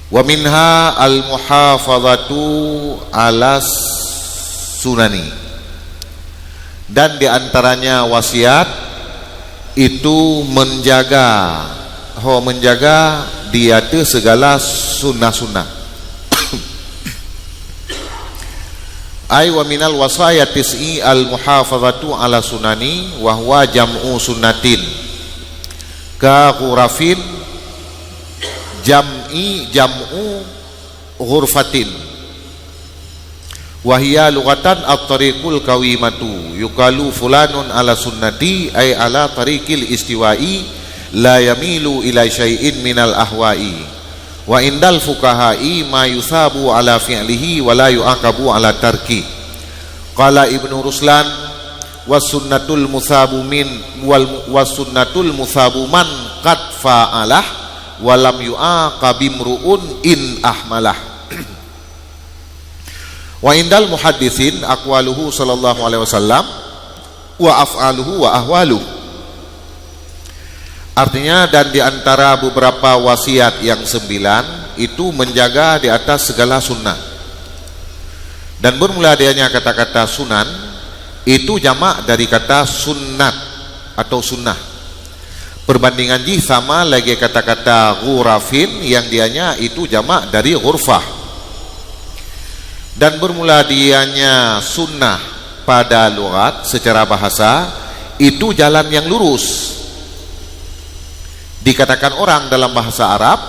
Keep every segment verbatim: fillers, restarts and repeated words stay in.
Wa minha al-muhafazatu ala sunani. Dan di antaranya wasiat itu menjaga, ho, menjaga di ateueh segala sunnah-sunnah. Ai wa minal wasaya tis'i al-muhafazatu ala sunani wa huwa jam'u sunnatin ka ghurafin, jam'i jam'u ghurfatin. Wa hiya lughatan at-tariqul qawimatu, yuqalu fulanun ala sunnati, ay ala tariqil istiwa'i, la yamilu ila syai'in minal ahwa'i. Wa indal fuqaha'i ma yusabu ala fi'lihi wa la yu'aqabu ala tarki. Qala Ibnu Ruslan, was sunnatul musabu min, wal, was sunnatul musabu man qad fa'alah, wa lam yu'aqabimru'un in ahmalah. Wa indal muhaddisin aqwaluhu sallallahu alaihi wasallam wa af'aluhu wa ahwaluh. Artinya, dan di antara beberapa wasiat yang sembilan itu menjaga di atas segala sunnah. Dan bermula darinya kata-kata sunan, itu jamak dari kata sunnat atau sunnah. Perbandingan jih sama lagée kata-kata ghurafin yang dianya itu jamak dari ghurfah. Dan bermula dianya sunnah pada lughat secara bahasa itu jalan yang lurus. Dikatakan orang dalam bahasa Arab,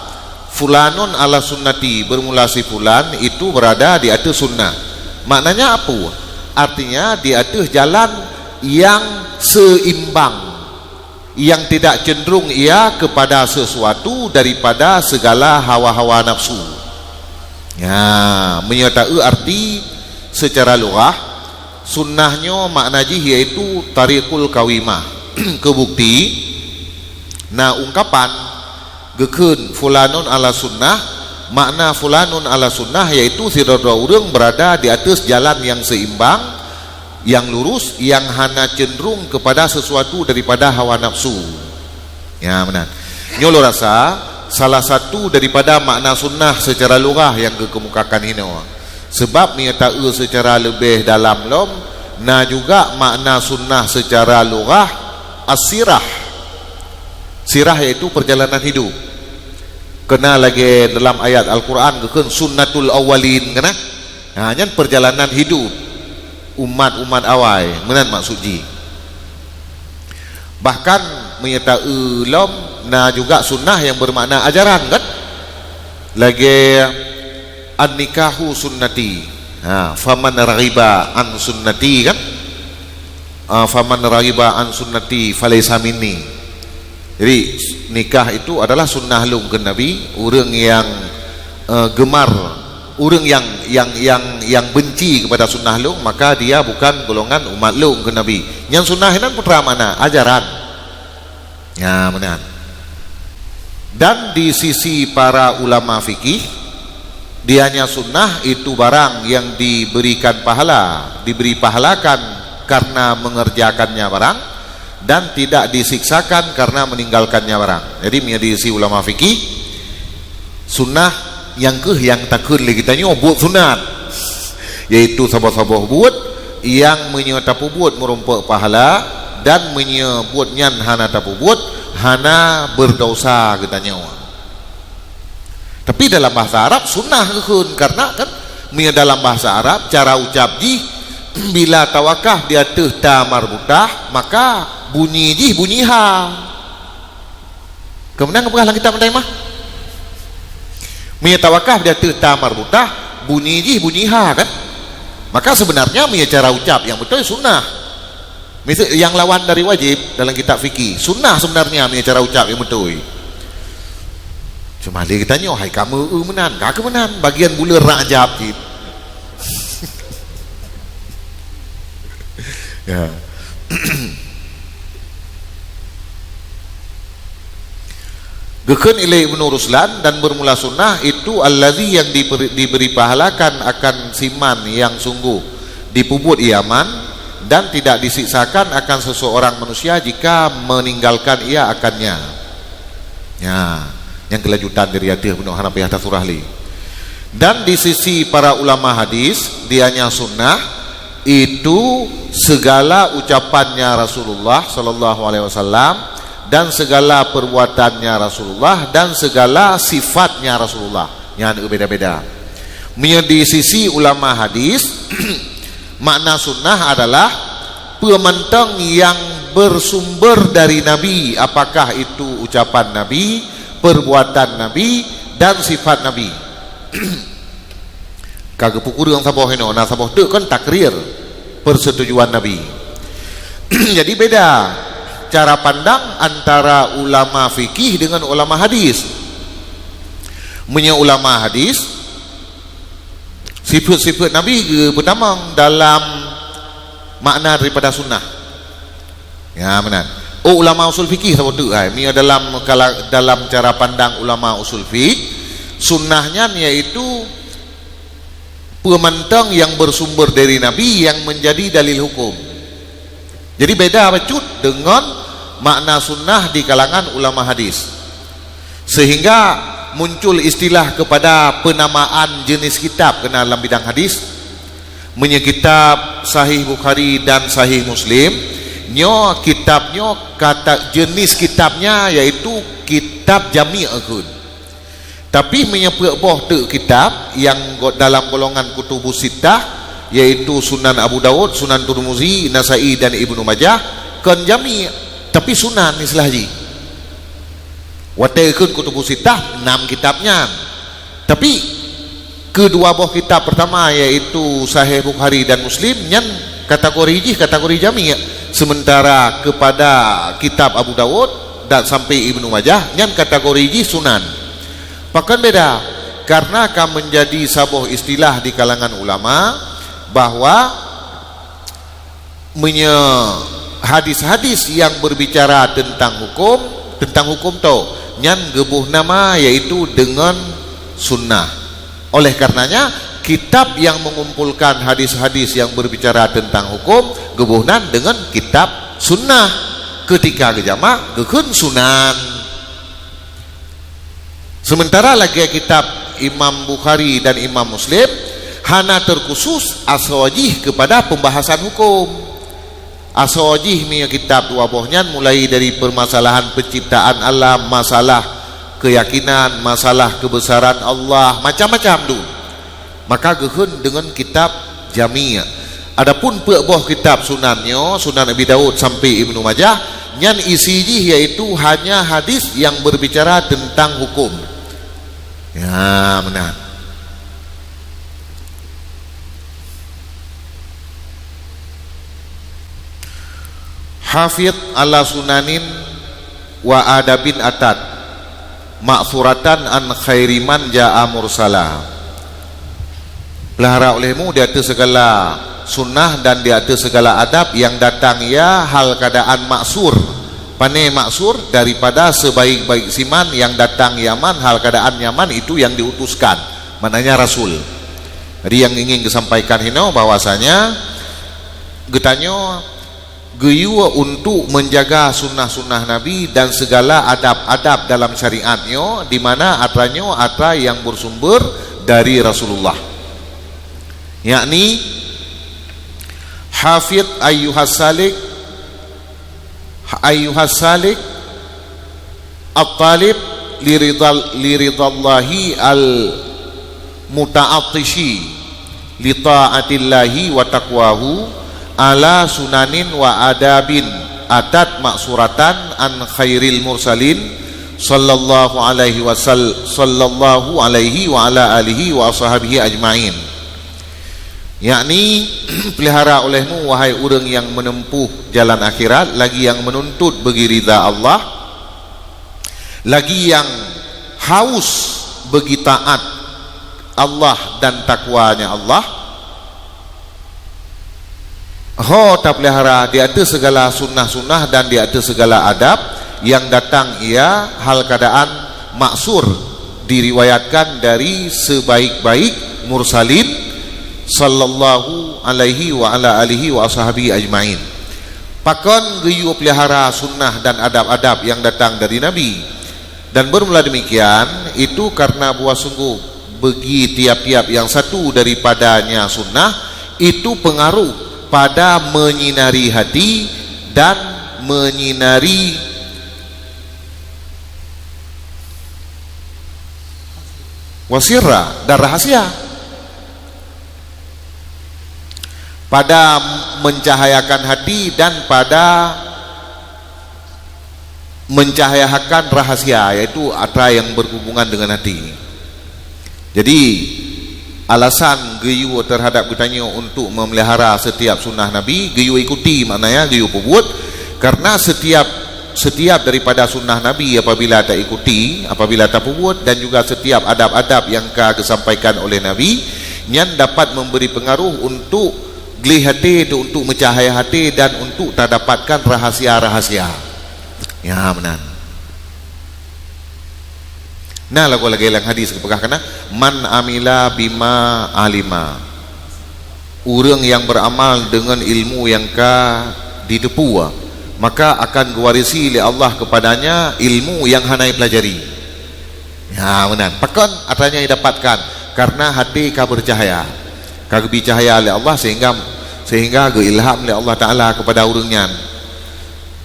fulanun ala sunnati, bermula si fulan itu berada di atas sunnah. Maknanya apa? Artinya di atas jalan yang seimbang, yang tidak cenderung ia kepada sesuatu daripada segala hawa-hawa nafsu. Ya, meunyoe taeu arti secara lughah, sunnah nyoe makna jih yaitu tariqul qawimah. Keubukti, na ungkapan geukheun fulanun ala sunnah, makna fulanun ala sunnah yaitu sidroe-droe ureuëng berada di atas jalan yang seimbang, yang lurus, yang hana cenderung kepada sesuatu daripada hawa nafsu. Ya, meunan. Nyoe lôn rasa salah satu daripada makna sunnah secara lughah yang geukemukakan hinoe. Sebab meunyoe taeu secara leubeh dalam lom, na juga makna sunnah secara lughah as-sirah. Sirah yaitu perjalanan hidup. Keunan lagée dalam ayat Al-Quran geukheun sunnatul awwalin, kan? Ha, nyan perjalanan hidup umat-umat awai, meunan maksud jih. Bahkan meunyoe taeu lom na juga sunnah yang bermakna ajaran, kan? Lagée an-nikahu sunnati. Ha, faman raghiba an sunnati, kan? Ah, faman raghiba an sunnati falaisa minni. Jadi, nikah itu adalah sunnah lôn kheun Nabi, ureuëng yang, eh, gemar, ureuëng yang, yang, yang, yang benci kepada sunnah lôn, maka dia bukan golongan umat lôn kheun Nabi. Nyan sunnah nyan peue teuma makna, ajaran. Ya, meunan. Dan di sisi para ulama fikih, dianya sunnah itu barang yang diberikan pahala, diberi pahalakan karena mengerjakannya barang, dan tidak disiksakan karena meninggalkannya barang. Jadi, meunyoe di sisi ulama fikih, sunnah nyang kheueh nyang takheun lé geutanyoe buet sunat, yaitu saboh-saboh buet nyang meunyoe tapeubuet meurumpok pahala, dan meunyoe buet nyan hana tapeubuet, hana beurdosa geutanyoe. Tapi dalam bahasa Arab sunnah geukheun, karena kan meunyoe dalam bahasa Arab cara ucap jih bila tawakaf di ateueh ta marbutah, maka bunyi jih bunyi ha. Keumeunang geupeugah lam kitab Madaimah. Meunyoe tawakaf di ateueh ta marbutah, bunyi jih bunyi ha, kan? Maka sebenarnya meunyoe cara ucap nyang beutôi sunnah. Miseu nyang lawan dari wajib dalam kitab fikih, sunnah sebenarnya meunyoe cara ucap nyang beutôi. Cuma lé geutanyoe hai ka meu-eu meunan, ka keu meunan, bagian buleuen rajab cit. Ya. Geukheun ilée Ibnu Ruslan, dan bermula sunnah itu allazi yang diberi, diberi pahalakan akan siman yang sungguh dipeubuet ia man, dan tidak disiksakan akan seseorang manusia jika meninggalkan ia akannya. Ya. Nyang keulanjutan dari ateueh bunoe hana payah tasurah lé. Dan di sisi para ulama hadis, dianya sunnah itu segala ucapannya Rasulullah sallallahu alaihi wasallam dan segala perbuatannya Rasulullah dan segala sifatnya Rasulullah. Nyan beda-beda. Meunyoe di sisi ulama hadis, makna sunnah adalah peue mantong nyang bersumber dari Nabi, apakah itu ucapan Nabi, perbuatan Nabi, dan sifat Nabi. Ka geupeukureueng saboh inoe, na saboh teuk kan takrir persetujuan Nabi. Jadi beda cara pandang antara ulama fikih dengan ulama hadis. Meunyoe ulama hadis, sifat-sifat Nabi geupeutamong dalam makna daripada sunnah. Ya, meunan. Oh, ulama usul fikih saboh teuk ai. Meunyoe dalam kala-, dalam cara pandang ulama usul fiqh, sunnah nyan yaitu peue mantong nyang bersumber dari Nabi nyang menjadi dalil hukum. Jadi beda bacut dengan makna sunnah di kalangan ulama hadis. Sehingga muncul istilah kepada penamaan jenis kitab kena dalam bidang hadis. Meunyoe kitab Sahih Bukhari dan Sahih Muslim, nyoe kitab nyoe kata jenis kitabnya yaitu kitab jami' kheun. Tapi meunyoe peuet boh teuk kitab nyang go-, dalam golongan kutubus sittah, yaitu Sunan Abu Daud, Sunan Turmuzi, Nasai dan Ibnu Majah, kon jami', tapi sunan istilah jih. Watée kheun kutubus sittah, enam kitab nyan. Tapi keudua boh kitab pertama yaitu Sahih Bukhari dan Muslim nyan kategori jih kategori jami', sementara kepada kitab Abu Daud dan sampai Ibnu Majah nyan kategori jih sunan. Pakon beda? Karena ka menjadi saboh istilah di kalangan ulama bahwa meunyoe hadis-hadis yang berbicara tentang hukum, tentang hukum tho, nyan geuboh nama yaitu dengan sunnah. Oleh karenanya, kitab yang mengumpulkan hadis-hadis yang berbicara tentang hukum geuboh nan dengan kitab sunnah. Ketika geujamak geukheun sunan. Sementara lagée kitab Imam Bukhari dan Imam Muslim hana terkhusus asoe jih kepada pembahasan hukum. Asoe jih meunyoe kitab dua boh nyan mulai dari permasalahan penciptaan alam, masalah keyakinan, masalah kebesaran Allah, macam-macam tu. Maka geukheun deungon kitab jami'. Adapun peuet boh kitab sunan nyoe, Sunan Abi Daud sampai Ibnu Majah, nyan isi jih yaitu hanya hadis yang berbicara tentang hukum. Ya, meunan. Hafidh ala sunanin wa adabin atat ma'suratan an khairi man ja'a mursala. Pelihara olehmu di ateueh segala sunnah dan di ateueh segala adab yang datang ya hal keadaan maksur. Pane maksur? Daripada sebaik-baik siman yang datang ya man hal keadaan nyaman itu yang diutuskan, maknanya rasul. Jadi yang ingin disampaikan hino bahwasanya geutanyoe geuyue untuk menjaga sunnah-sunnah Nabi dan segala adab-adab dalam syariat nyoe, di mana atra nyoe atra yang bersumber dari Rasulullah. Yakni, hafid ayyuhas salik, ayyuhas salik, at-talib liridal-, liridallahi al-muta'attishi li ta'atillahi wa taqwahu ala sunanin wa adabin atat ma'suratan an khairil mursalin sallallahu alaihi wasal-, sallallahu alaihi wa ala alihi wa ashabihi ajmain. Yakni, pelihara olehmu, wahai ureuëng nyang menempuh jalan akhirat, lagi nyang menuntut bagi ridha Allah, lagi nyang haus bagi taat Allah dan takwanya Allah, ho tapelihara di ateueh segala sunnah-sunnah dan di ateueh segala adab yang datang ia hal keadaan maksur diriwayatkan dari sebaik-baik mursalin sallallahu alaihi wa ala alihi wa ashabihi ajmain. Pakon geuyue pelihara sunnah dan adab-adab yang datang dari Nabi? Dan bermula demikian, itu karena bahwa sungguh bagi tiap-tiap yang satu daripadanya sunnah, itu pengaruh pada menyinari hati dan menyinari wasirra dan rahasia. Pada mencahayakan hati dan pada mencahayakan rahasia, yaitu atra yang berhubungan dengan hati. Jadi, alasan geuyue terhadap geutanyoe untuk memelihara setiap sunnah Nabi, geuyue ikuti, maknanya geuyue peubuet, karena setiap setiap daripada sunnah Nabi apabila taikuti, apabila tapeubuet, dan juga setiap adab-adab yang ka geusampaikan oleh Nabi, nyan dapat memberi pengaruh untuk gleh hati tu, untuk meucahaya hati dan untuk tadapatkan rahasia-rahasia. Ya, meunan. Nah, lagu lagée lam hadis geupeugah keunan, "Man amila bima alima." Ureuëng yang beramal dengan ilmu yang ka diteupeue, maka akan geuwarisi lé Allah kepadanya ilmu yang hana ipelajari. Ya, meunan. Pakon atra nyan idapatkan? Karena hati ka bercahaya. Ka geubri cahaya lé Allah sehingga, sehingga geuilham lé Allah Taala kepada ureuëng nyan.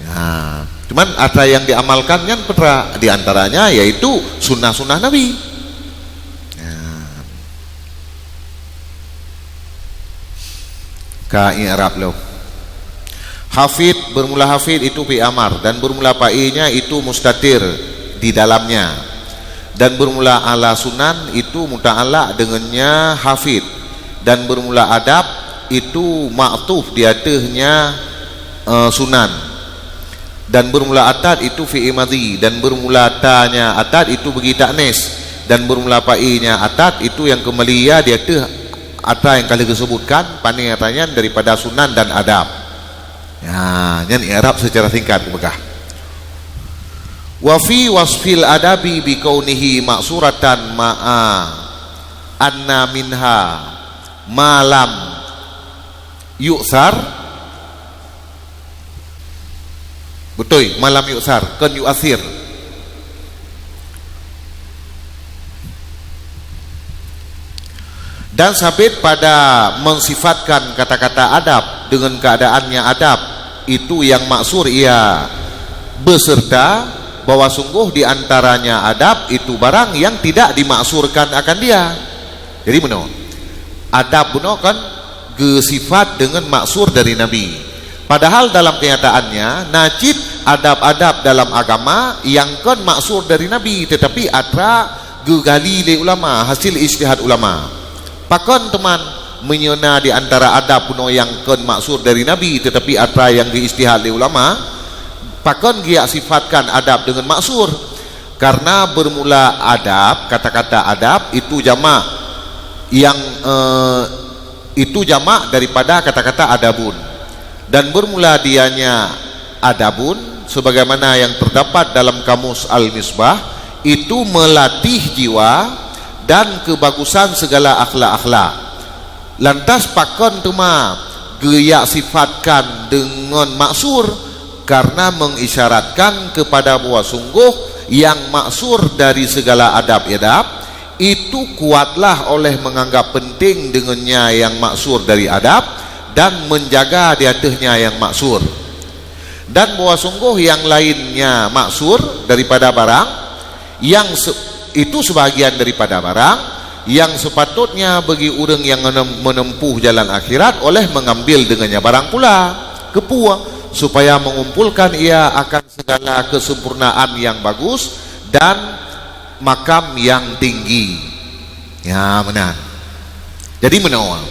Ya. Cuman atra yang diamalkan nyan peue atra, di antaranya yaitu sunnah-sunnah Nabi. Ya. Ka i'rab lom. Hafid, bermula hafid itu fi'il amar, dan bermula fa'i-nya itu mustatir di dalamnya. Dan bermula ala sunan itu muta'allaq dengannya hafid, dan bermula adab itu ma'tuf di ateuhnya, eh, sunan. Dan bermula atat itu fi'il madhi, dan bermula tanya atat itu bagi ta'nis, dan bermula fa'i-nya atat itu yang kembali ya di ateuh atra yang ka lheueh geusebutkan, pane atra nyan daripada sunan dan adab. Ya, nyan i'rab secara singkat geupeugah. Wa fi wasfil adabi bi kaunihi ma'suratan ma'a anna minha ma lam yu'sar. Beutôi, ma lam yu'sar, kon yu'asir. Dan sabit pada mensifatkan kata-kata adab dengan keadaannya adab, itu yang maksur ia beserta bahwa sungguh di antaranya adab itu barang yang tidak dimaksurkan akan dia. Jadi, meunoe, adab bunoe kan geusifat dengan maksur dari Nabi. Padahal dalam kenyataannya, na cit adab-adab dalam agama yang kon maksur dari Nabi, tetapi atra geugali lé ulama, hasil ijtihad ulama. Pakon teuma meunyoe na di antara adab bunoe nyang kon maksur dari Nabi, tetapi atra nyang geuijtihad lé ulama, pakon geujak sifatkan adab deungon maksur? Karena bermula adab, kata-kata adab itu jamak yang, eh, itu jamak daripada kata-kata adabun. Dan bermula dianya adabun, sebagaimana yang terdapat dalam Kamus Al-Misbah, itu melatih jiwa dan kebagusan segala akhlak-akhlak. Lantas pakon teuma geujak sifatkan deungon maksur? Karena mengisyaratkan kepada bahwa sungguh yang maksur dari segala adab-adab itu kuatlah oleh menganggap penting dengannya yang maksur dari adab dan menjaga di ateuhnya yang maksur. Dan bahwa sungguh yang lainnya maksur daripada barang yang se-, itu sebahagian daripada barang yang sepatutnya bagi ureuëng yang menem-, menempuh jalan akhirat oleh mengambil dengannya barang pula. Keupeue? Supaya mengumpulkan ia akan segala kesempurnaan yang bagus dan makam yang tinggi. Ya, meunan. Jadi, meunoe,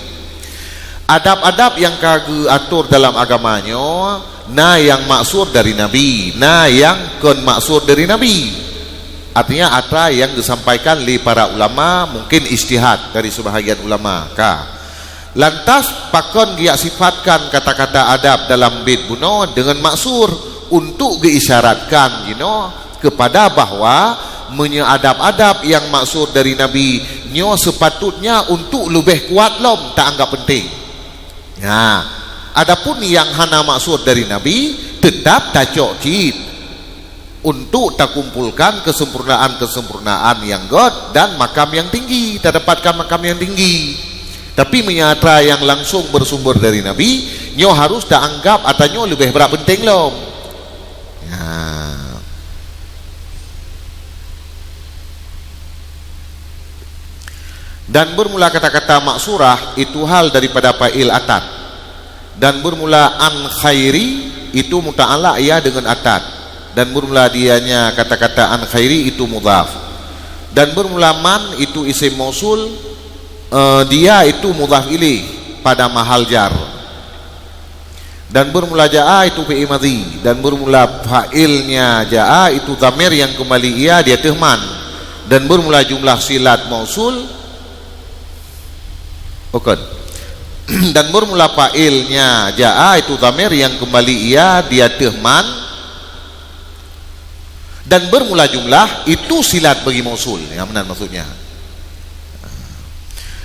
adab-adab nyang ka geuatur dalam agama nyoe, na nyang maksur dari Nabi, na nyang kon maksur dari Nabi. Artinya, atra nyang geusampaikan lé para ulama, mungkin ijtihad dari sebahagian ulama, ka. Lantas, pakon geujak sifatkan kata-kata adab dalam bait bunoe deungon maksur untuk geuisyaratkan jinoe kepada bahwa meunyoe adab-adab nyang maksur dari Nabi nyoe sepatutnya untuk leubeh kuat lom taanggap penting. Nah, adapun nyang hana maksur dari Nabi, teutap tacok cit. untuk takumpulkan kesempurnaan-kesempurnaan nyang gét dan makam nyang tinggi, tadapatkan makam nyang tinggi. Tapi meunyoe atra nyang langsung bersumber dari Nabi, nyoe harus taanggap atra nyoe leubeh brat peunteng lom. Ya. Dan bermula kata-kata maksurah itu hal daripada fa'il atat. Dan bermula an khairi itu muta'alaq ia dengan atat. Dan bermula dianya kata-kata an khairi itu mudhaf. Dan bermula man itu isim mausul, eh, dia itu mudhaf ilaih pada mahal jar. Dan bermula jaa itu fi'il madhi. Dan bermula fa'ilnya jaa itu dhamir yang kembali ia di ateueh man. Dan bermula jumlah silat mausul, bukan. Dan bermula fa'ilnya jaa itu dhamir yang kembali ia di ateueh man. Dan bermula jumlah itu silat bagi mausul. Ya, meunan maksudnya.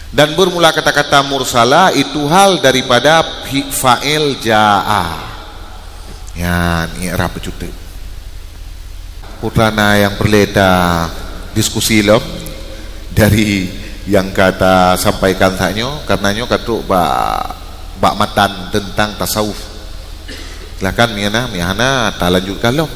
Dan bermula kata-kata mursala itu hal daripada fi-, fa'il jaa. Ya, ni i'rab beucuti. Putra na nyang peureulée ta diskusi lom dari nyang ka ta sampaikan saat nyoe, karena nyoe ka trok bak, bak matan tentang tasawuf. Silakan, meunyo na, meunyo hana, ta lanjutkan lom.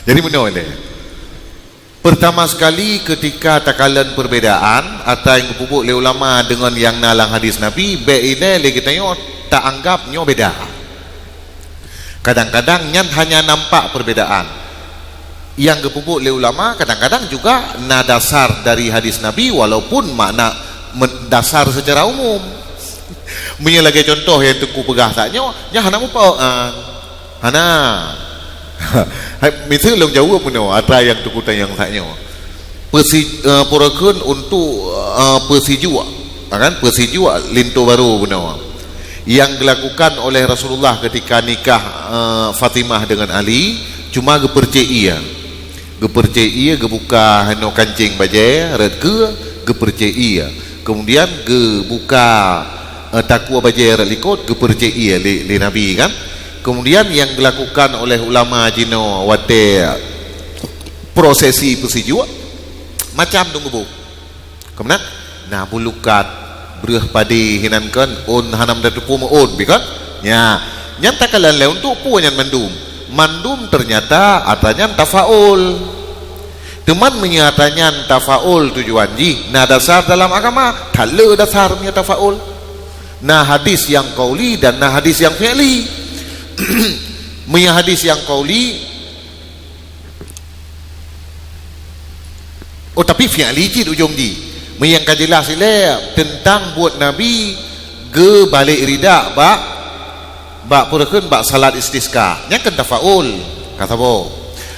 Jadi, meunoe lé. Pertama sekali, ketika takalon perbedaan atra nyang geupeubuet lé ulama deungon nyang na lam hadis Nabi, bék ilée lé geutanyoe taanggap nyoe beda. Kadang-kadang nyan hanya nampak perbedaan. Nyang geupeubuet lé ulama kadang-kadang juga na dasar dari hadis Nabi, walaupun makna men-, dasar secara umum. Meunyoe lagée contoh nyang Teungku peugah saat nyoe, nyan hana mupok, ah. Hana. Hai, miseu lôn jaweueb meunoe, atra nyang Teungku tanyong saat nyoe. Peusi-, eh, peureukheun untuk, eh, peusijuek, ha kan? Peusijuek linto barô bunoe. Nyang geulakukan oleh Rasulullah ketika nikah, eh, Fatimah dengan Ali, cuma geupeurcék ié. Geupeurcék ié, geubuka hinoe kancéng bajée, rot keue, geupeurcék ié. Kemudian geubuka, eh, takue bajée rot likot, geupeurcék ié lé, lé Nabi kan. Kemudian nyang geulakukan oleh ulama jinoe watée prosesi peusijuek, macam dong geuboh. Keumanö? Na bulukat, breueh padé hinan kon, ôn hana meutateupeue meu-ôn, bukon? Nya, nyan takalon lé untuk peue nyan mandum. Mandum ternyata atra nyan tafaul. Teuma meunyoe atra nyan tafaul tujuan jih, na dasar dalam agama, that le dasar meunyoe tafaul. Na hadis nyang qauli dan na hadis nyang fi'li. Meunyoe hadis nyang qauli, oh, tapi fi'li cit ujong jih. Meunyoe nyang ka jeulaih ilée teuntang buet Nabi geubalek rida bak, bak peureukheun bak salat istisqa. Nyan kan tafaul, ka saboh.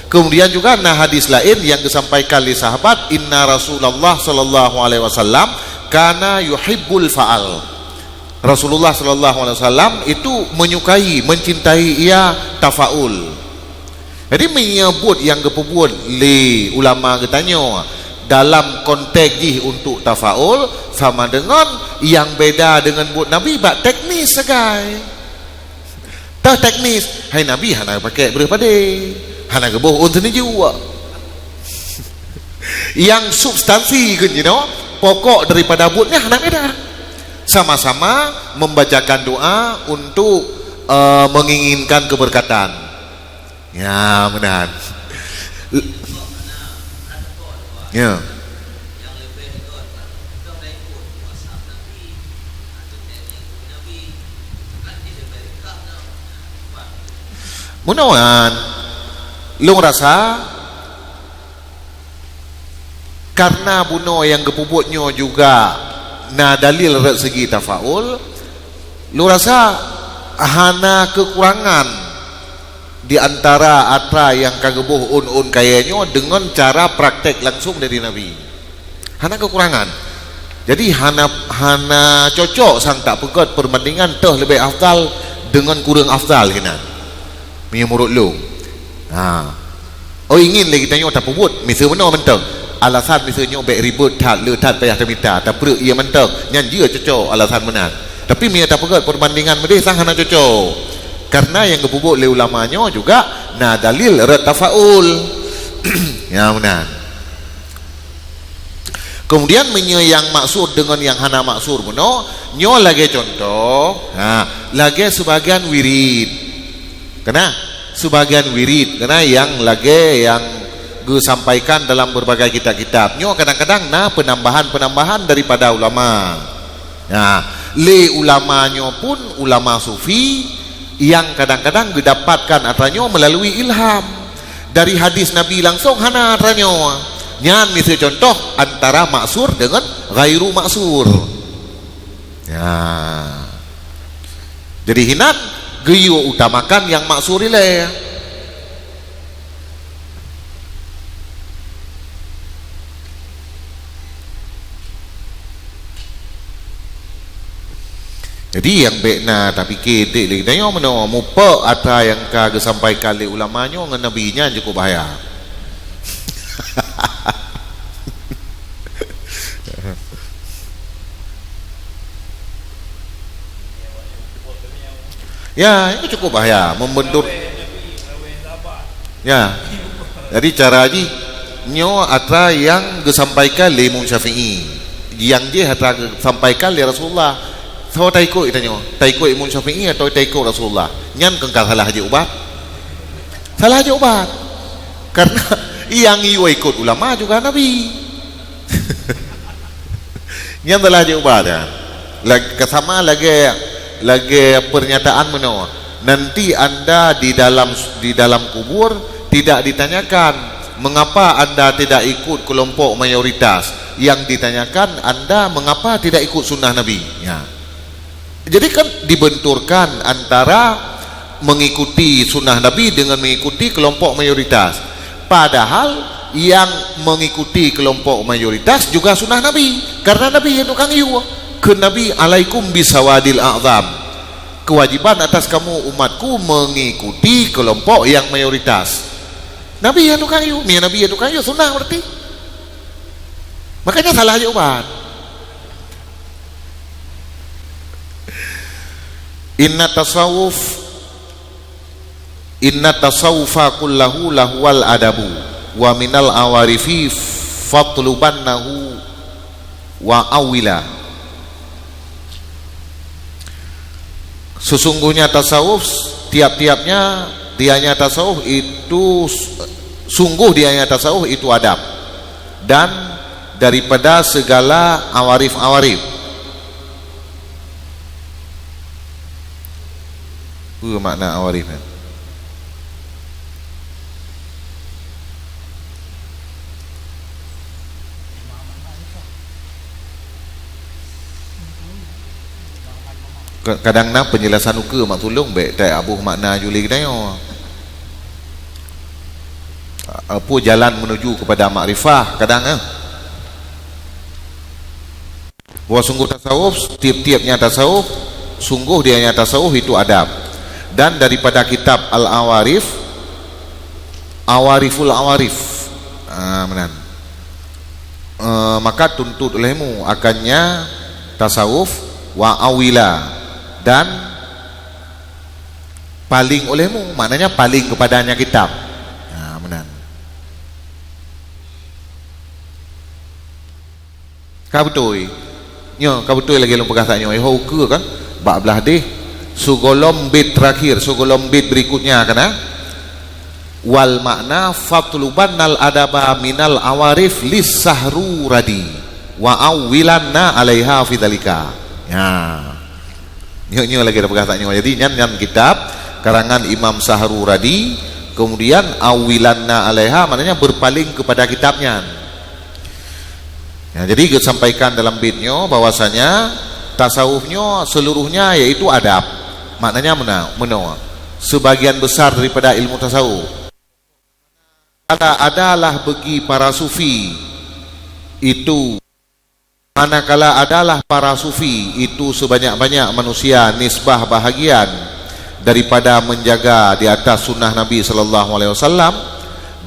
Kemudian juga na hadis laén nyang geusampaikan lé sahabat, "Inna Rasulullah sallallahu alaihi wasallam kana yuhibbul fa'al." Rasulullah sallallahu alaihi wasallam itu menyukai, mencintai ia tafaul. Jadi, meunyoe buet nyang geupeubuet lé ulama geutanyoe dalam konteks jih untuk tafaul, sama deungon nyang beda deungon buet Nabi bak teknis sagai. Teuh teknis, hai Nabi hana pakai breueh padé, hana geuboh ôn seuneujua. Nyang substansi keu jinoe, pokok daripada buet nyan hana beda. Sama-sama membacakan doa untuk, eh, menginginkan keberkatan. Ya, meunan. Ya. Meunoe, lôn rasa, karena bunoe nyang geupeubuet nyoe juga na dalil rot segi tafaul, lôn rasa hana keukurangan di antara atra nyang ka geuboh ôn-ôn kayée nyoe deungon cara praktek langsung dari Nabi. Hana keukurangan. Jadi, hana, hana cocok sang tapeugét perbandingan teuh leubeh afdal deungon kureueng afdal hinan. Meunyoe meunurot lôn. Ha. Oh, ingin lé geutanyoe tapeubuet miseue meunoe mantong. Alasan miseue nyoe bék ribot that, le that payah tamita, tapeureuek ié mantong. Nyan jeuet cocok alasan meunan. Tapi meunyoe tapeugét peubandingan meudeh, sang hana cocok. Karena nyang geupeubuet lé ulama nyoe juga na dalil rot tafaul. Ya, meunan. Kemudian meunyoe nyang maksud deungon nyang hana maksud bunoe, nyoe lagée contoh, ha, lagée sebagian wirid. Kena sebagian wirid, kena nyang lagée nyang geusampaikan dalam berbagai kitab-kitab. Nyoe kadang-kadang na penambahan-penambahan daripada ulama. Nah, lé ulama nyoe pun ulama sufi nyang kadang-kadang geudapatkan atra nyoe melalui ilham. Dari hadis Nabi langsung hana atra nyoe. Nyan miseue contoh antara maksur dengan ghairu maksur. Ya. Jadi hinan geuyue utamakan nyang maksur ilée. Jadi nyang bék na tapike dek lé geutanyoe meunoe mupok atra nyang ka geusampaikan lé ulama nyoe ngon Nabi nyan cukup bahaya. Ya, itu cukup bahaya, membentur. Ya. Jadi cara jih nyoe atra nyang geusampaikan lé Imam Syafi'i. Nyang jih atra geusampaikan lé Rasulullah. Soe taikot tanyoe? Taikot Imam Syafi'i atau taikot Rasulullah? Nyan kon ka salah jih ubat. Salah jih ubat. Karena nyang yue ikot ulama juga Nabi. Nyan salah jih ubat, ya. Lag-, sama lagée, lagée pernyataan meunoe. Nanti anda di dalam, di dalam kubur tidak ditanyakan mengapa anda tidak ikut kelompok mayoritas. Yang ditanyakan anda mengapa tidak ikut sunnah Nabi. Ya. Jadi kan dibenturkan antara mengikuti sunnah Nabi dengan mengikuti kelompok mayoritas. Padahal yang mengikuti kelompok mayoritas juga sunnah Nabi. Karena Nabi nyang tukang yue. Kheun Nabi, "Alaikum bisawadil a'zam." Kewajiban atas kamu umatku mengikuti kelompok yang mayoritas. Nabi nyang tukang yue, meunyo Nabi nyang tukang yue sunnah berarti. Makanya salah jih ubat. Inna tasawuf, inna tasawufa kullahu lahuwal adabu, wa minal awarifi fatlubannahu wa awila. Sesungguhnya tasawuf, tiap-tiapnya dianya tasawuf itu, sungguh dianya tasawuf itu adab dan daripada segala awarif-awarif. Peue makna awarif nyan? Ka-, kadang na penjelasan ukeue mak tulông bék tai abuh makna juli geutanyoe. Apa jalan menuju kepada makrifah kadang, eh. Bahwa sungguh tasawuf, tiap-tiapnya tasawuf, sungguh dianya tasawuf itu adab. Dan daripada kitab Al-Awarif, Awariful Awarif. Ah, meunan. Eh, maka tuntut olehmu akannya tasawuf wa awila dan paling olehmu, maknanya paling kepadanya kitab. Ah, meunan. Ka beutôi. Nyoe, ka beutôi lagée lôn peugah tanyoe. Iho ukeue kan? Bak blah deh. Sigohlom bait terakhir, sigohlom bait berikutnya kan, ha? Wal makna fatlubannal adaba minal awarif lis sahruradi wa awwilanna alaiha fi dzalika. Ya. Nyoe, nyoe lagée tapeugah tanyoe. Jadi nyan, nyan kitab karangan Imam Sahruradi, kemudian awwilanna alaiha, maknanya berpaling kepada kitab nyan. Ya, jadi geusampaikan dalam bait nyoe bahwasanya tasawuf nyoe seluruhnya yaitu adab. Maknanya mena-, menoe. Sebagian besar daripada ilmu tasawuf. Adalah bagi para sufi itu Manakala adalah para sufi itu sebanyak-banyak manusia nisbah bahagian daripada menjaga di atas sunnah Nabi sallallahu alaihi wasallam,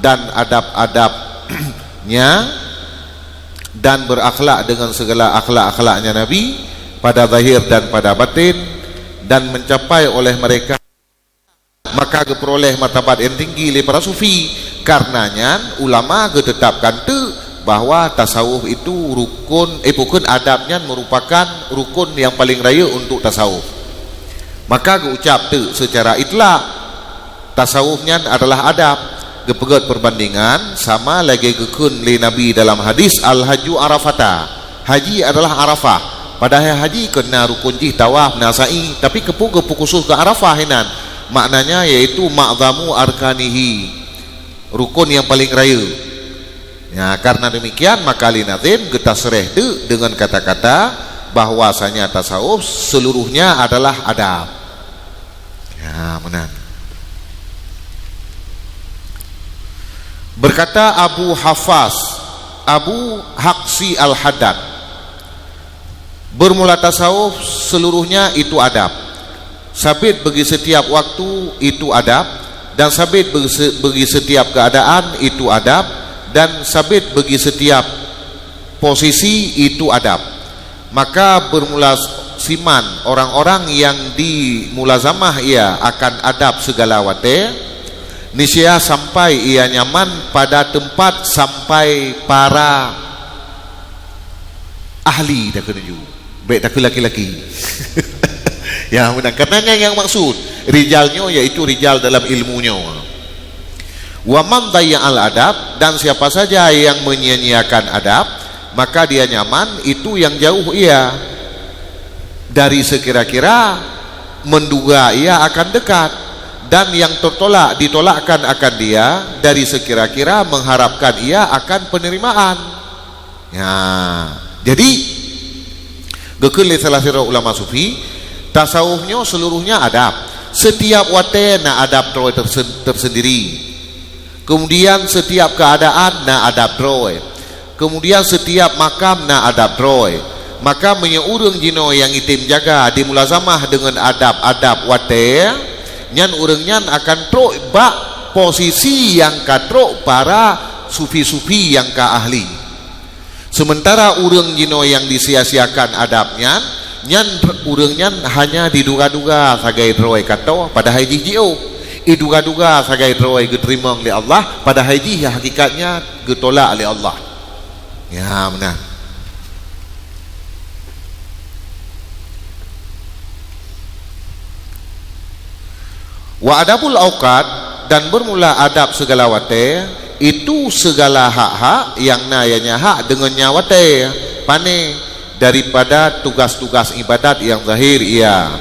dan adab-adabnya, dan berakhlak dengan segala akhlak-akhlaknya Nabi pada zahir dan pada batin, dan mencapai oleh mereka, maka geupeuroleh martabat nyang tinggi lé para sufi. Kareuna nyan, ulama geuteutapkan teuk bahwa tasawuf itu rukun, eh, bukon adab nyan merupakan rukun nyang paleng rayeuk untuk tasawuf. Maka geuucap teuk seucara itlak, tasawuf nyan adalah adab. Geupeugét peurbandingan sama lagée geukheun lé Nabi dalam hadis, "Al-hajju Arafata." Haji adalah Arafah. Padahai haji kon na rukun jih tawaf, na sa'i, tapi keupeue geupeukusus keu Arafah inan? Maknanya yaitu ma'zamu arkanihi, rukun nyang paleng rayeuk. Ya, karena demikian, maka lé nazim geutasreh teuk dengan kata-kata bahwasanya tasawuf seluruhnya adalah adab. Ya, meunan. Berkata Abu Hafas, Abu Haksi Al-Haddad, bermula tasawuf seluruhnya itu adab. Sabit bagi setiap waktu itu adab, dan sabit bagi se-, bagi setiap keadaan itu adab, dan sabit bagi setiap posisi itu adab. Maka bermula siman orang-orang yang dimulazamah ia akan adab segala watée, niscaya sampai ia nyaman pada tempat sampai para ahli dah keuneujui. Baik takeu laki-laki. Ya, meunan. Karena nyan nyang maksud. Rijal nyoe yaitu rijal dalam ilmu nyoe. "Wa man dayya'al adab," dan siapa saja yang menyia-nyiakan adab, maka dia nyaman, itu yang jauh ia dari sekira-kira menduga ia akan dekat, dan yang tertolak, ditolakkan akan dia dari sekira-kira mengharapkan ia akan penerimaan. Ya. Jadi, geukheun lé salah sidroe ulama sufi, tasawuf nyoe seluruhnya adab. Setiap watée na adab droe tersen-, tersendiri. Kemudian setiap keadaan na adab droe. Kemudian setiap makam na adab droe. Maka meunyoe ureuëng jinoe nyang item jaga dimulazamah deungon adab-adab watée, nyan ureuëng nyan akan trok bak posisi nyang ka trok para sufi-sufi nyang ka ahli. Sementara ureuëng jinoe nyang disia-siakan adab nyan, nyan ureuëng nyan hanya diduga-duga sagai droe ka toh, padahai jih jiôh. Iduga-duga sagai droe geuteurimong lé Allah, padahai jih hakikatnya geutolak lé Allah. Ya, meunan. Wa adabul auqat, dan bermula adab segala watée, itu segala hak-hak nyang na ia nyan hak deungon nyan watée, pane daripada tugas-tugas ibadat nyang zahir ia.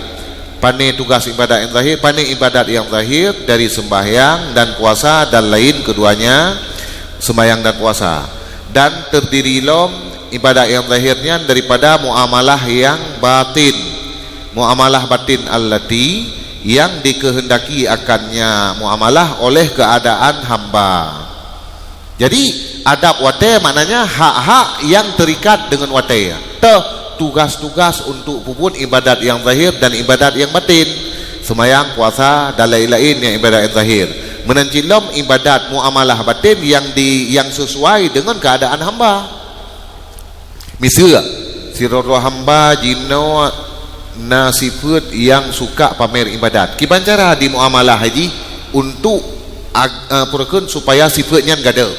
Pane tugas ibadat nyang zahir, pane ibadat nyang zahir dari sembahyang dan puasa dan lain keduanya, sembahyang dan puasa. Dan terdiri lom ibadat nyang zahir nyan daripada muamalah nyang batin. Muamalah batin allati, yang dikehendaki akannya muamalah oleh keadaan hamba. Jadi, adab watée maknanya hak-hak nyang terikat dengan watée. Teuh tugas-tugas untuk peubuet ibadat nyang zahir dan ibadat nyang batin. Seumayang, puasa, dan lain-lain nyang ibadat nyang zahir. Meunan cit lom ibadat muamalah batin nyang di, nyang sesuai dengan keadaan hamba. Miseu, sidroe-droe hamba jinoe na sifeuet nyang suka pamer ibadat. Kiban cara dimuamalah jih untuk ag-, eh, peue kheun supaya sifeuet nyan gadôh.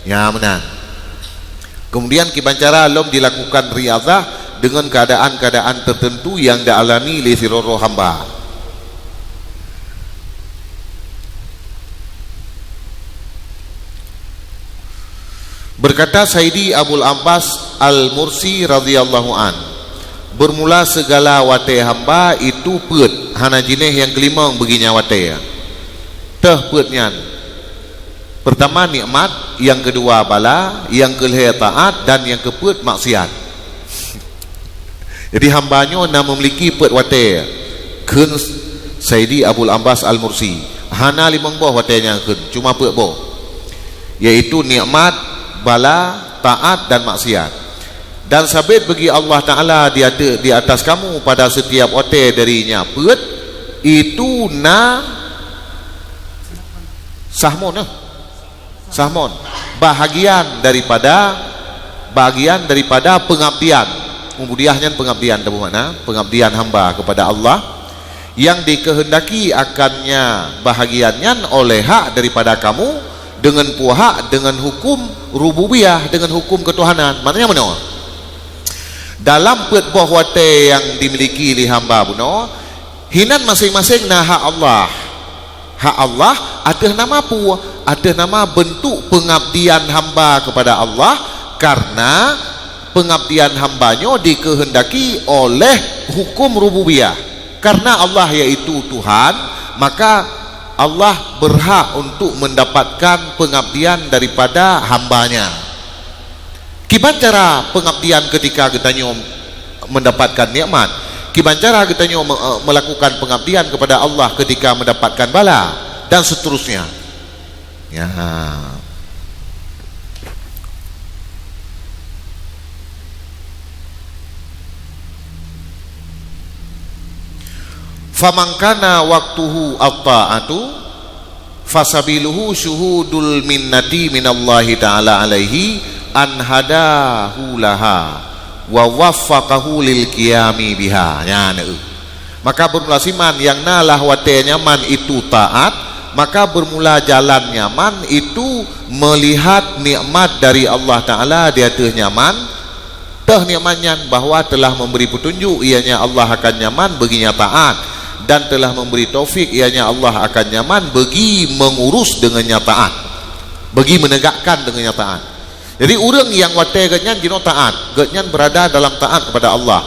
Nya meunan. Kemudian kiban cara lom dilakukan riadhah deungon keadaan-keadaan tertentu nyang dialami lé sidroe-droe hamba. Berkata Saidi Abul Abbas Al-Mursi radhiyallahu an, "Bermula segala watée hamba itu peuet, hana jinéh nyang keulimong beuginya watée. Teuh peuet nyan, pertama nikmat, nyang keudua bala, nyang keulhée taát, dan nyang keupeuet maksiat." Jadi hamba nyoe na memiliki peuet watée, kheun Saidi Abul Abbas Al-Mursi. Hana limong boh watée nyan kheun, cuma peuet boh, yaitu nikmat, bala, taát, dan maksiat. Dan sabit bagi Allah Ta'ala di ate-, di atas kamu pada setiap watée dari nya peuet, itu na sahmun, eh. Sahmon, bahagian daripada, bahagian daripada pengabdian. Ubudiyah nyan pengabdian, teupeue makna? Pengabdian hamba kepada Allah. Yang dikehendaki akannya bahagian nyan oleh hak daripada kamu, dengan puhak, dengan hukum rububiyah, dengan hukum ketuhanan. Maknanya meunoe. Dalam peuet boh watée nyang dimiliki lé hamba bunoe, hinan maséng-maséng na hak Allah. Hak Allah ateueh nama peue? Ateueh nama bentuk pengabdian hamba kepada Allah, karena pengabdian hamba nyoe dikehendaki oleh hukum rububiyah. Karena Allah yaitu Tuhan, maka Allah berhak untuk mendapatkan pengabdian daripada hamba-Nya. Kiban cara pengabdian ketika geutanyoe mendapatkan nikmat? Kiban cara geutanyoe me-, eh, melakukan pengabdian kepada Allah ketika mendapatkan bala? Dan seterusnya. Ya. Faman kana waqtuhu at-ta'atu, fasabiluhu syuhudul minnati minallahi ta'ala alaihi an hadahu laha wa waffaqahu lil qiyami biha. Nyan, eh. Maka bermula siman nyang na lah watée nyaman itu taat, maka bermula jalan nyaman itu melihat nikmat dari Allah Ta'ala di ateueh nyaman, Teuh nikmat nyan bahwa telah memberi petunjuk, ianya Allah akan nyaman bagi nyang taat, dan telah memberi taufik, ianya Allah akan nyaman bagi mengurus dengan nyang taat, bagi menegakkan dengan nyang taat. Jadi, ureuëng nyang watée geuhnyan jinoe taat, geuhnyan berada dalam taat kepada Allah.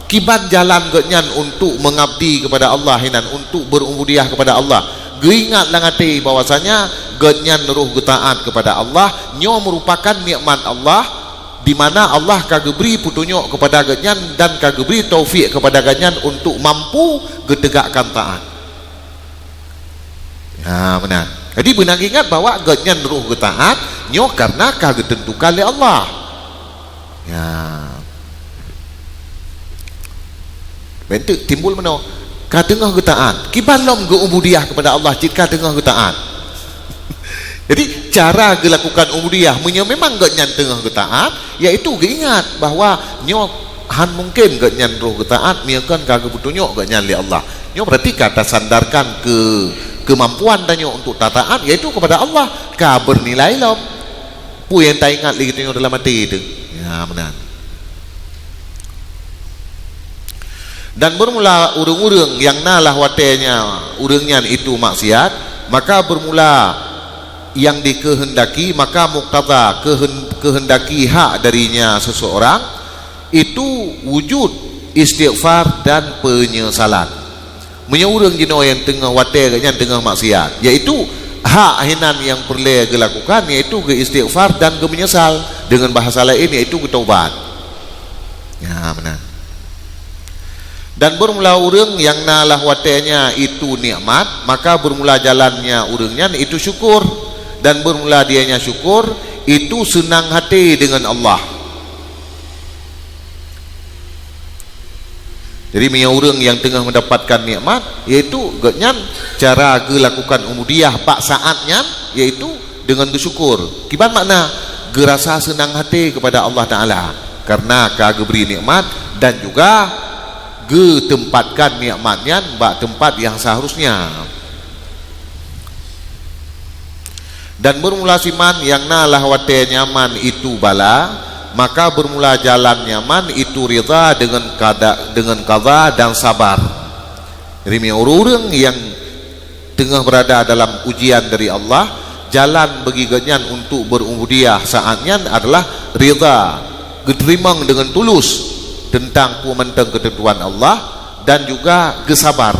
Kiban jalan geuhnyan untuk mengabdi kepada Allah, hinan untuk berubudiyah kepada Allah. Geuingat lam até bahwasanya geuhnyan roh geutaat kepada Allah, nyoe merupakan nikmat Allah, di mana Allah ka geubri peutunyok kepada geuhnyan dan ka geubri taufik kepada geuhnyan untuk mampu geutegakkan taat. Ha, meunan. Jadi, beuna geuingat bahwa geuhnyan roh geutaat nyoe karena ka geuteuntukan lé Allah. Ya. Bentuk timbul meunoe, ka teungoh geutaat. Kiban lom geu-ubudiyah kepada Allah cit ka teungoh geutaat. Jadi, cara geulakukan ubudiyah, meunyoe memang geuhnyan teungoh geutaat, yaitu geuingat bahwa nyoe han mungken geuhnyan roh geutaat, meunyoe kon ka geupeutunyok geuhnyan lé Allah. Nyoe berarti ka tasandarkan keu keumampuan tanyoe untuk tataat, yaitu kepada Allah, ka beunilai lom. Peue nyang taingat lé geutanyoe dalam até teuh? Ya, meunan. Dan bermula ureuëng-ureuëng nyang na lah watée nyan ureuëng nyan itu maksiat, maka bermula nyang dikehendaki, maka muktadha keuhen-, kehendaki hak darinya seseorang, itu wujud istighfar dan penyesalan. Meunyoe ureuëng jinoe nyang teungoh watée geuhnyan teungoh maksiat, yaitu hak hinan nyang peureulée geulakukan, yaitu geu-istighfar dan geumeunyeusal, deungon bahasa laén, yaitu geutaubat. Ya, meunan. Dan bermula ureuëng nyang na lah watée nyan itu nikmat, maka bermula jalannya ureuëng nyan itu syukur, dan bermula dianya syukur itu seunang hati dengan Allah. Jadi, meunyoe ureuëng nyang teungoh mendapatkan nikmat, yaitu geuhnyan cara geulakukan ubudiyah bak saát nyan, yaitu deungon geusyukur. Kiban makna? Geurasa seunang hati kepada Allah Ta'ala karena ka geubri nikmat dan juga geuteumpatkan nikmat nyan bak teumpat nyang seharusnya. Dan bermula siman nyang na lah watée nyaman itu bala, maka bermula jalan nyaman itu ridha dengan kada, dengan qadha dan sabar. Jadi, meunyoe ureuëng nyang teungoh berada dalam ujian dari Allah, jalan bagi geuhnyan untuk berubudiyah saát nyan adalah ridha, geuteurimong dengan tulus tentang peue mantong keuteuntuan Allah, dan juga geusabar.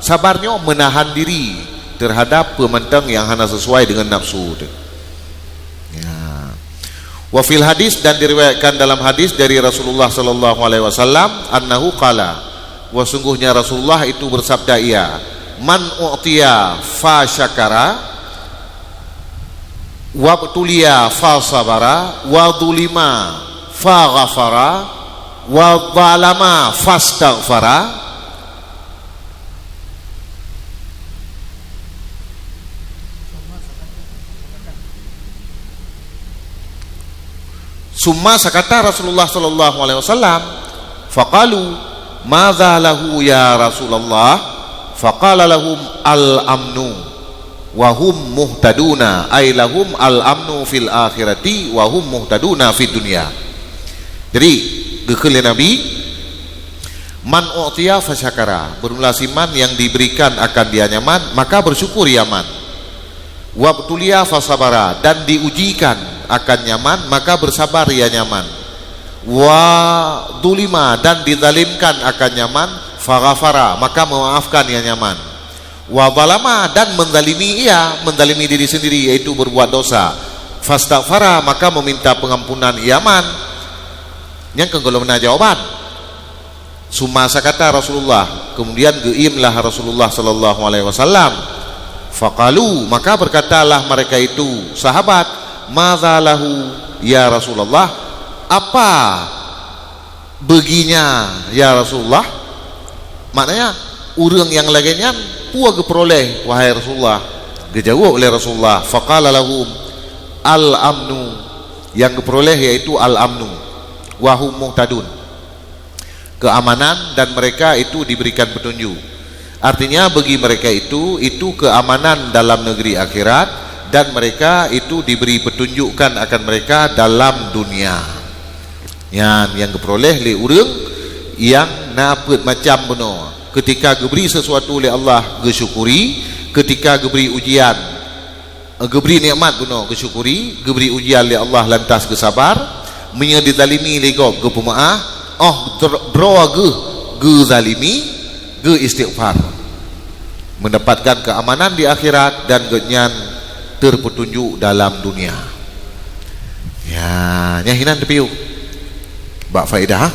Sabar nyoe meunahan diri terhadap peue mantong nyang hana sesuai dengan nafsu teuh. Ya. Wa fil hadis, dan diriwayatkan dalam hadis dari Rasulullah sallallahu alaihi wasallam, annahu qala, bahwa sungguhnya Rasulullah itu bersabda, ia, "Man u'tiya fa syakara, wabtuliya fa sabara, wa zulima fa ghafara, wa zalama fastaghfara." Summa sakata Rasulullah sallallahu alaihi wasallam, faqalu, "Madza lahu ya Rasulullah?" Faqala lahum, "Al-amnu, wa hum muhtaduna," ay lahum al-amnu fil akhirati wa hum muhtaduna fid dunya. Jadi, geukheun lé Nabi, "Man u'tiya fasyakara," beureulah siman yang diberikan akan dia nyaman, maka bersyukur ia man. "Wabtuliya fasabara," dan diujikan akan nyaman, maka bersabar ia nyaman. "Wa dulima," dan dizalimkan akan nyaman, "faghafara," maka memaafkan ia nyaman. "Wa zalama," dan menzalimi ia, menzalimi diri sendiri, yaitu berbuat dosa. "Fastaghfara," maka meminta pengampunan ia man. Nyang keuh gohlom na jawaban. Summa sakata Rasulullah, kemudian geuiemlah Rasulullah sallallahu alaihi wasallam. Faqalu, maka berkatalah mereka itu, sahabat, "Madza lahu ya Rasulullah?" Apa baginya, ya Rasulullah? Maknanya, ureuëng nyang lagée nyan peue geupeuroleh, wahai Rasulullah? Geujaweueb lé Rasulullah, faqala lahum, "Al-amnu," yang geupeuroleh yaitu al-amnu, "wa hum muhtadun," keamanan, dan mereka itu diberikan petunjuk. Artinya, bagi mereka itu, itu keamanan dalam negeri akhirat, dan mereka itu diberi petunjukkan akan mereka dalam dunia. Nyan nyang geupeuroleh lé ureuëng nyang na peuet macam bunoe. Ketika geubri sesuatu lé Allah, geusyukuri. Ketika geubri ujian, geubri nikmat bunoe, geusyukuri. Geubri ujian lé Allah, lantas geusabar. Meunyoe dizalimi lé gob, geupeumaáh. Óh dr-, droe geuh geuzalimi, geuistighfar. Mendapatkan keamanan di akhirat dan gobnyan terpetunjuk dalam dunia. Ya, nyan hinan teupiôh. Bak faedah, ha?